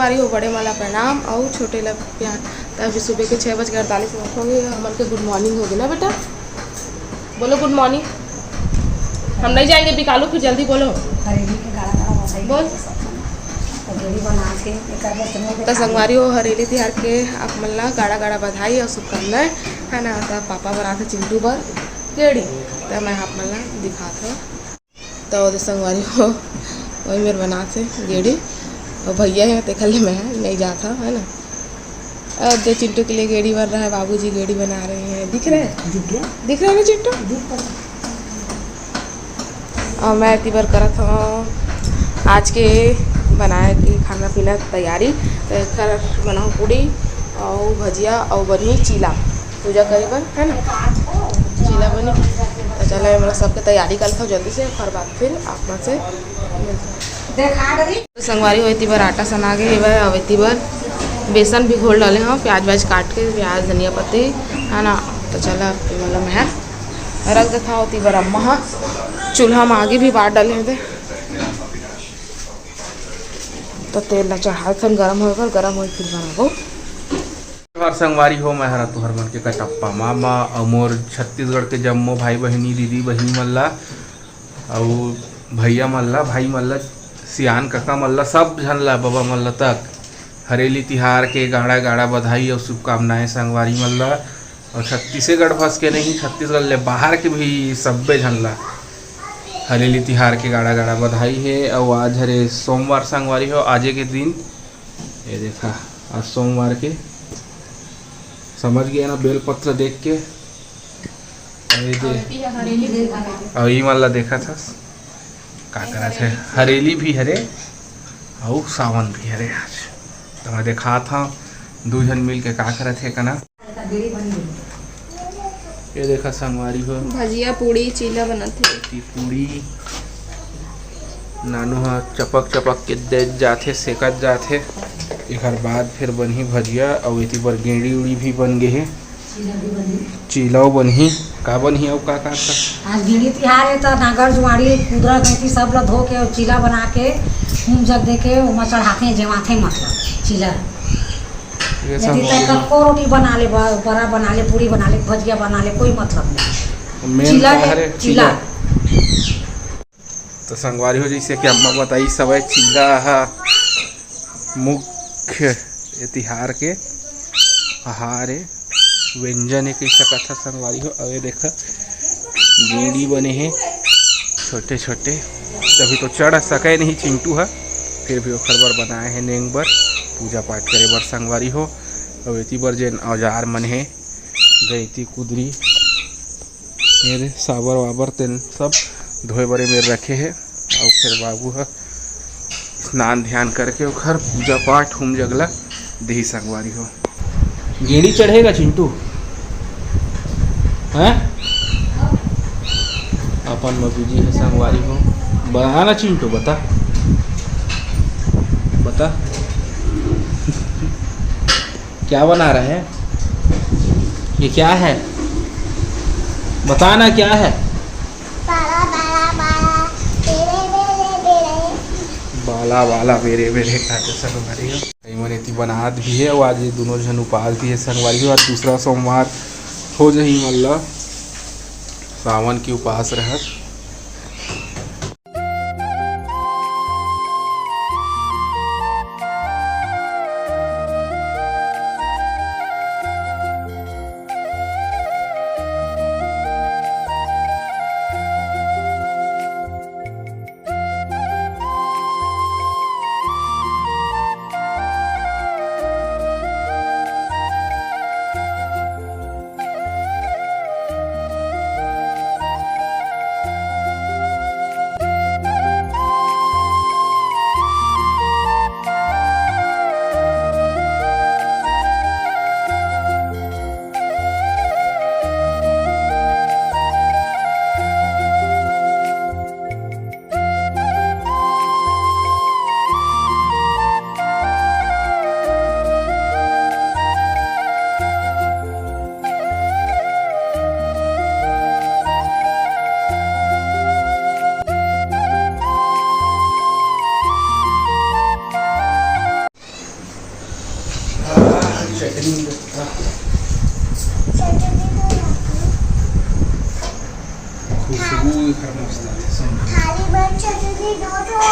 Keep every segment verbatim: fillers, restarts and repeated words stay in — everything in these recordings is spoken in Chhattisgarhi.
अरे वो बड़े मन ला प्रणाम अउ छोटे ला प्यार। त अभी सुबह के छः बज के अड़तालीस मिनट हो गए, हमन के गुड मॉर्निंग हो गया ना बेटा, बोलो गुड मॉर्निंग। हम नहीं जाएंगे बिकालू, फिर जल्दी बोलो। हरेली के गाड़ा गाड़ा बधाई बोल। तो गेड़ी बना के एकर बस में तो संगवारी हो, हरेली तिहार के आप मन ला गाड़ा गाड़ा बधाई और शुभकामनाएं, है ना। तो पापा बनाते चिंटू बर गेड़ी, तो मैं आप मन ला दिखात हूँ। तो ओदे संगवारी हो, वही मेर बनात हे गेड़ी। और भैया है, तेखर ले मैं नहीं जात हूँ, है ना। और जो चिंटू के लिए गेड़ी बन रहा है, बाबूजी गेड़ी बना रहे हैं, दिख रहे हैं? दिख गया? दिख रहा है ना चिंटू? दिख रहा। और मैं एती बर करत हूँ आज के बनाए के खाना पीना के तैयारी। तो एकर बनाहूँ पूड़ी और भजिया और बनही चीला। पूजा करे बर, है ना, चीला बनी। तो चलो, ये मतलब सबके तैयारी कर लेथव जल्दी से, ओकर बाद फिर आप मन से मिलथव। तो संगवारी हो, एती बर आटा सना गे हेवय, अब एती बर बेसन भी घोल डाले हव, प्याज व्याज काट के, प्याज, धनिया पत्ती, है ना। तो चलो, अब ये मतलब मैं रख देथव, ओती बर अम्मा ह चूल्हा म आगी भी बार डाले हे। तो तेल ला चढ़ाथन गरम होए बर, गरम होए फिर बनाबो। हर संगवारी हो, मैं हरा तुहर मन के कटप्पा मामा अउ मोर छत्तीसगढ़ के जम्मो भाई बहिनी, दीदी बहिनी मन ला, अउ भैया मन ला, भाई मन ला, सियान कका मन ला, सब झन ला, बबा मन ला तक हरेली तिहार के गाड़ा गाड़ा बधाई अउ शुभकामनाएं संगवारी मन ला। अउ छत्तीसगढ़ भस के नहीं, छत्तीसगढ़ ले बाहर के भी सब्बे झन ला हरेली तिहार के गाड़ा गाड़ा बधाई हे। अउ आज हरे सोमवार संगवारी हो, आजे के दिन ये देखा, आज सोमवार के, समझ गया ना, बेलपत्र देख के। अरे दे, अउ ई मन ला देखत हस, का करत हे, हरेली भी हरे, अउ सावन भी हरे आज। तो मैं देखात हूँ, दू झन मिल के का करत हे कना। ये देखा संगवारी हो, भजिया, पूड़ी, चीला बनत हे। ये पूड़ी नानू ह चपक चपक के देत जाथे, सेकत जाथे। एकर बाद फिर बनही भजिया, अउ एती बर गेड़ी उड़ी भी बन गे हे। चीला बनही, का बनही अउ का का? आज गेड़ी तिहार हे, त नांगर जुआड़ी, कुदरा गैंती सब ल धो के अउ चीला बना के, हूम जग दे के ओमा चढ़ाथे, जेवाथे, मतलब चीला। ये सब यदि हो तय गया। कतको रोटी बना ले, ब-, बड़ा बना ले, पूड़ी बना ले, भजिया बना ले, कोई मतलब नहीं। मेन चीला का हे, हरे? चीला। चीला। तो संगवारी हो, जैसे कि अम्मा बताई, सबे चीला ह मुख्य ए तिहार के आहार ए, व्यंजन ए, कह सकत ह संगवारी हो। अउ ये देखा, गेड़ी बने हे छोटे छोटे, तभी तो चढ़ सके नहीं चिंटू ह, फिर भी ओखर बर बनाए हे नेंग बर, पूजा पाठ करे बर संगवारी हो। अउ एती बर जेन औजार मन हे, गैंती, कुदरी, ये दे, साबर वाबर, तेन सब धोए बरे मेर रखे हे। अउ फिर बाबू ह स्नान ध्यान करके ओखर पूजा पाठ, हूम जग ला देही संगवारी हो। गेड़ी चढ़ेगा चिंटू? हैं? अपन म बिजी हे संगवारी हो। बना ना चिंटू, बता, बता। क्या बना रहे हैं? ये क्या है? बता ना, क्या है? बाला, बाला, बाला, बेरे, बेरे, बेरे। बाला, बाला, बेरे, बेरे, खाते संगवारी हो। कई मन एती बनात भी हे, अउ आज ये दोनों झन उपास भी हे संगवारी हो। आज दूसरा सोमवार हो जही, मतलब सावन के उपास रहत। खुशबू एकर मस्त आथे, समझ। थाली में चटनी दो ठो।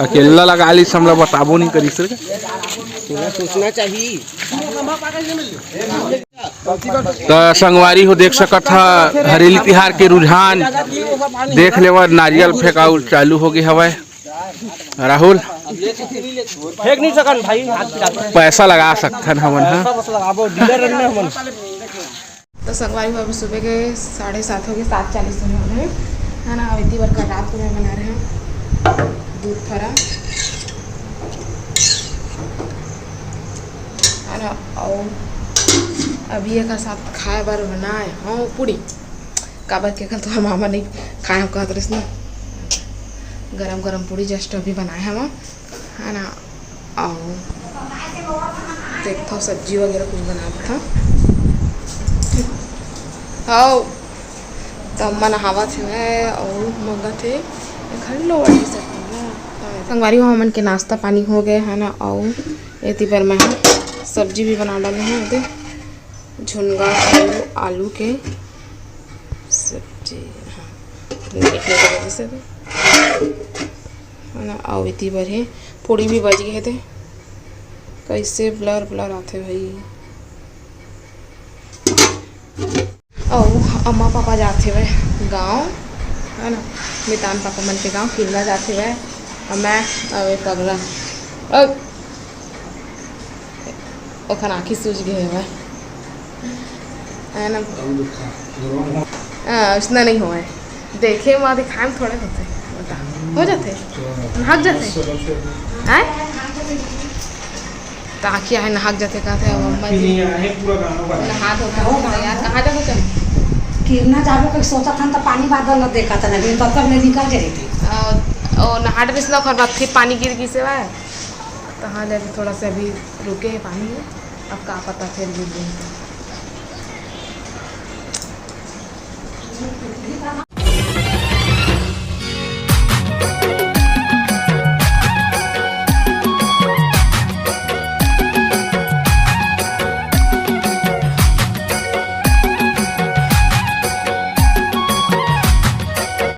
अकेल्ला लगा लिस, हमला बताबो नहीं करिस रे। तोला सोचना चाहिए। त संगवारी हो, देख सकत ह, हरेली तिहार के रुझान देख लेवा, नारियल फेंकाऊ चालू हो गे हवय। राहुल, फेंक नहीं सकन भाई, हाथ पिराथे। पैसा लगा सकथन हमन ह। पैसा बस लगाबो, डीलर रहने हमन। तो संगवारी हो, अभी सुबह के साढ़े सात हो गए, सात चालीस होने वाले हैं, है ना। अब इतनी बार कल रात को मैं बना रहे हैं दूध फरा, है ना। और अभी एक साथ खाए बर बनाए हव पूड़ी, काबर के कल तो मामा नहीं खाए हो कहत रहिस ना, गरम गरम पूड़ी just अभी बनाए हव, है ना। अउ देखथव सब्जी वगैरह कुछ बनात हव। हव, त अम्मा नहावत हवय अउ मंगत हे, एखर लोवड़ी सब्जी ना। संगवारी हो, हमन के नाश्ता पानी हो गए है ना, अउ एती बर मैं ह सब्जी भी बना डाले हव, एदे झुनगा अउ आलू के सब्जी। हाँ, मीठ नहीं लगे जैसे भी। है ना, अउ एती बर हे, पूड़ी भी बज गए थे। कैसे blur blur आथे भाई। अउ अम्मा पापा जाथे वह गाँव, है ना, मितान पापा मन के गाँव किन्ना जाथे वह, अउ मैं अउ ये पगला। अब ओखर आँखी सूज गे हवय। है ना? हाँ, उसना नहीं होवय। देखे म दिखाए म थोड़े होथे। बता, हो जाथे? नहाक जाथे? आँय? त आँखी आहे, नहाक जाथे, कहथे, अब अम्मा जी। नहा धो के आओ ना यार, कहाँ जाबो चल? किन्ना जाबो कहि सोचत हन, त पानी बादल ल देखत हन, अभी तब तक ले निकल जाही। अ, ओ नहा डरिस ना, ओखर बाद फिर पानी गिर गिस हवय। तहाँ ले अभी थोड़ा सा अभी रुके हे पानी ह, अब का पता फेर गिर जाही त।